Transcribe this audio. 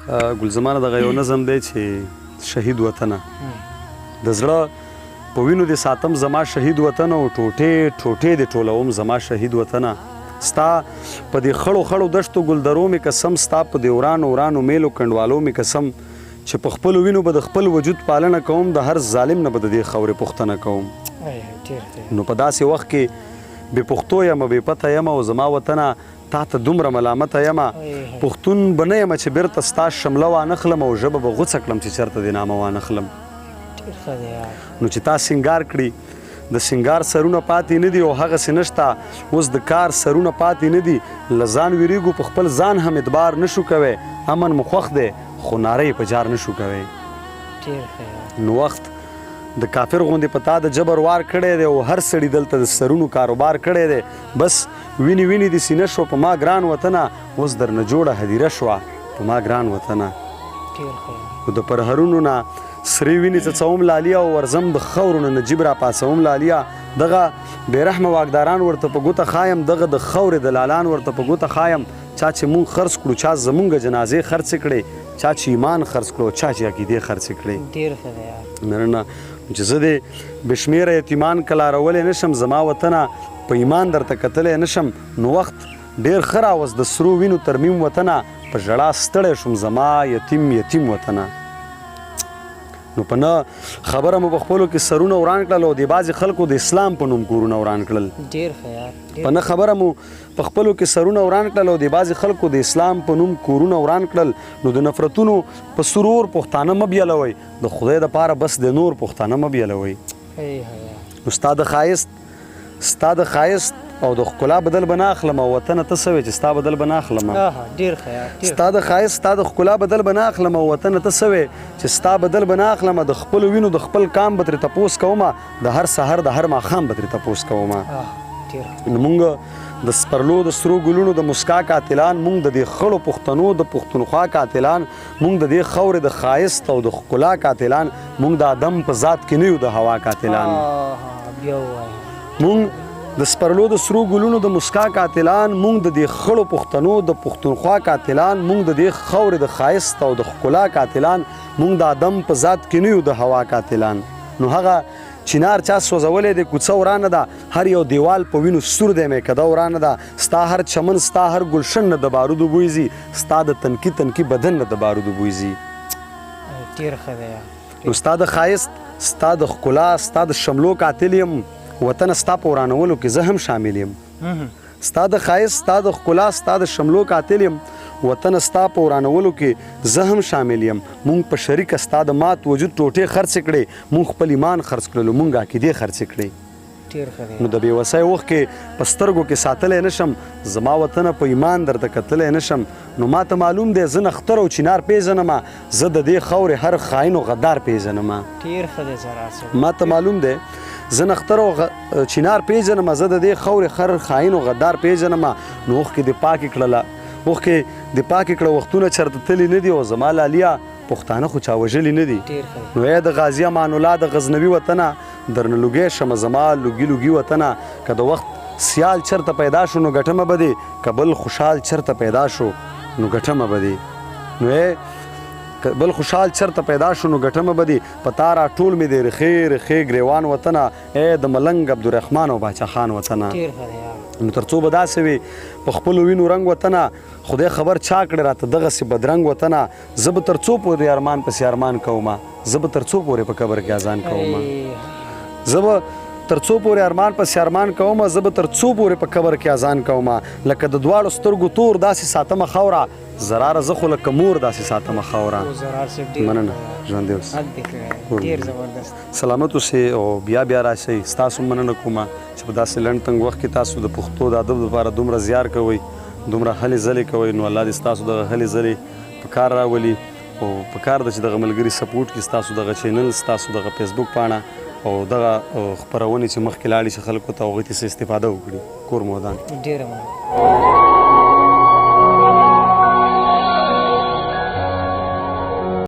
ګلزمانه، دغه یو نظم دی چې شهید وطنه، د زړه په وینو دې ساتم زما شهید وطن، او ټوټې ټوټې دې ټولوم زما شهید وطنه. ستا په دې خړو خړو دښتو ګلدرو مې قسم، ستا په دې ورانو ورانو میلو کنډوالو مې قسم، چې په خپلو وینو به د خپل وجود پالنه کوم، د هر ظالم نه به د دې خاورې پوښتنه کوم. نو په داسې وخت کې بې پښتو یم، بې پته یم، او زما وطنه تا ته دومره ملامته یم. پښتون به نه یم چې بیرته ستا شمله وانخلم، او ژبه به غوڅه کړم چې چېرته دې نامه وانخلم. نو چې تا سنګار کړي، د سنګار سرونه پاتې نه دي، او هغسې نشته اوس د کار سرونه پاتې نه دي. له ځان ویریږو، په خپل ځان هم اعتبار نشو کوی، امن مو خوښ دی خو ناره یې په جار نشو کوی. نو وخت د کافر غوندې په تا د جبر وار کړی دی، او هر سړي دلته د سرونو کاروبار کړی دی. بس وینې وینې دې سینه شوه په ما ګران وطنه، اوس درنه جوړه هدیره شوه په ما ګران وطنه. نو د پرهرونو نه سرې وینې څڅوم لالیه، او ورځم د خاورو نه نجیب را پاڅوم لالیه. دغه بې رحمه واکداران ورته په ګوته ښایم، دغه د خاورې دلالان ورته په ګوته ښایم، چا چې مونږ خرڅ کړو، چا زمونږ جنازې خرڅې کړې، چا چې ایمان خرڅ کړو، چا چې عقیدې خرڅې کړې. ډیر ښه دی. مننه. چې زه دې بې شمېره یتیمان کلارولی نشم زما وطنه، په ایمان درته کتلی نشم. نو وخت ډېر ښه راوست د سرو وینو ترمیم وطنه، په ژړا ستړی شوم زما یتیم یتیم وطنه. نو په نه خبره مو په خپلو کې سرونه وران کړل، او د بعضې خلکو د اسلام په نوم کورونه وران کړل. ډیر ښه یار. په نه خبره مو په خپلو کې سرونه وران کړل، او د بعضې خلکو د اسلام په نوم کورونه وران کړل. نو د نفرتونو په سرور پښتانه مه بیلوئ، د خدای دپاره بس د نور پښتانه مه بیلوئ. نو ستا د ښایست او د ښکلا بدل به نه اخلم، او وطنه ته څه وې چې ستا بدل به نه اخلم. ډیر ښه یار. ستا د ښایست، ستا د ښکلا بدل به نه اخلم، او وطنه ته څه وې چې ستا بدل به نه اخلم. د خپلو وینو د خپل کام به ترې تپوس کوم، د هر سحر د هر ماښام به ترې تپوس کوم. نو مونږ د سپرلو د سرو ګلونو د مسکا قاتلان، مونږ د دې خړو پښتنو د پښتونخوا قاتلان، مونږ د دې خاورې د ښایست او د ښکلا قاتلان، مونږ د آدم په ذات کې نه یو د هوا قاتلان. مونږ د سپرلو د سرو ګلونو د مسکا قاتلان، مونږ د دې خړو پښتنو د پښتونخوا قاتلان، مونږ د دې خاورې د ښایست او د ښکلا قاتلان، مونږ د آدم په ذات کې نه یو د هوا قاتلان. نو هغه چنار چا سوځولی دی، کوڅه ورانه ده، هر یو دیوال په وینو سور دی، میکده ورانه ده. ستا هر چمن، ستا هر ګلشن نه د بارودو بوی ځي، ستا د تنکي تنکي بدن نه د بارودو بوی ځي. ډیر ښه دی. نو ستا د ښایست، ستا د ښکلا، ستا د شملو قاتل یم وطنه، ستا په ورانولو کې زه هم شامل یم. ستا د ښایست، ستا د ښکلا، ستا د شملو قاتل یم وطنه، ستا په ورانولو کې زه هم شامل یم. مونږ په شریکه ستا د مات وجود ټوټې خرڅې کړې، مونږ خپل ایمان خرڅ کړلو، مونږ عقیدې خرڅې کړې. نو د بې وسۍ اوښکې په سترګو کې ساتلی نشم زما وطنه، په ایمان درته کتلی نشم. نو ما ته معلوم دی، زه نختر او چنار پېژنم، زه د دې خاورې هر خاین او غدار پېژنم. ډیر ښه دی زرار صاحب. ما ته معلوم دی، زه نختر او چنار پېژنم، زه د دې خاورې هر خاین او غدار پېژنم. نو اوښکې دې پاکې کړله، اوښکې دې پاکې کړه، وختونه چېرته تللي نه دي، او زما لالیه پښتانه خو چا وژلي نه دي. نو ای د غازي امان الله د غزنوي وطنه، درنه لوګی شمه زما لوګي لوګي وطنه. که د وخت سیال چرته پیدا شو نو ګټمه به دې، که بل خوشحال چرته پیدا شو نو ګټمه به دې. نو ای که بل خوشحال چرته پیدا شو نو ګټمه به دې، په تا را ټول مې دې رخې رخې ګریوان وطنه، ای د ملنګ عبدالرحمن او باچا خان وطنه. نو تر څو به داسې وي په خپلو وینو رنګ وطنه، خدای خبر چا کړی راته دغسې بدرنګ وطنه. زه به تر څو پورې ارمان پسې ارمان کومه، زه به تر څو پورې په قبر کې اذان کومه. زه به تر څو پورې ارمان پسې ارمان کومه، زه به تر څو پورې په قبر کې اذان کومه. لکه د دواړو سترګو تور داسې ساتمه خاوره، زراره زه خو لکه مور داسې ساتمه خاوره. مننه، ژوندی اوسې، سلامت اوسې او بیا بیا راشئ. ستاسو مننه کومه چې په داسې لنډ تنګ وخت کې تاسو د پښتو د ادب لپاره دومره زیار کوئ، دومره هلې ځلې کوئ. نو الله دې ستاسو دغه هلې ځلې په کار راولي، او په کار ده چې دغه ملګري سپورټ کړي ستاسو دغه چینل، ستاسو دغه فیسبوک پاڼه او دغه خپرونې چې مخکې لاړې شي خلکو ته، هغوی ته څه استفاده وکړي. کور مو ودان. ډېره مننه.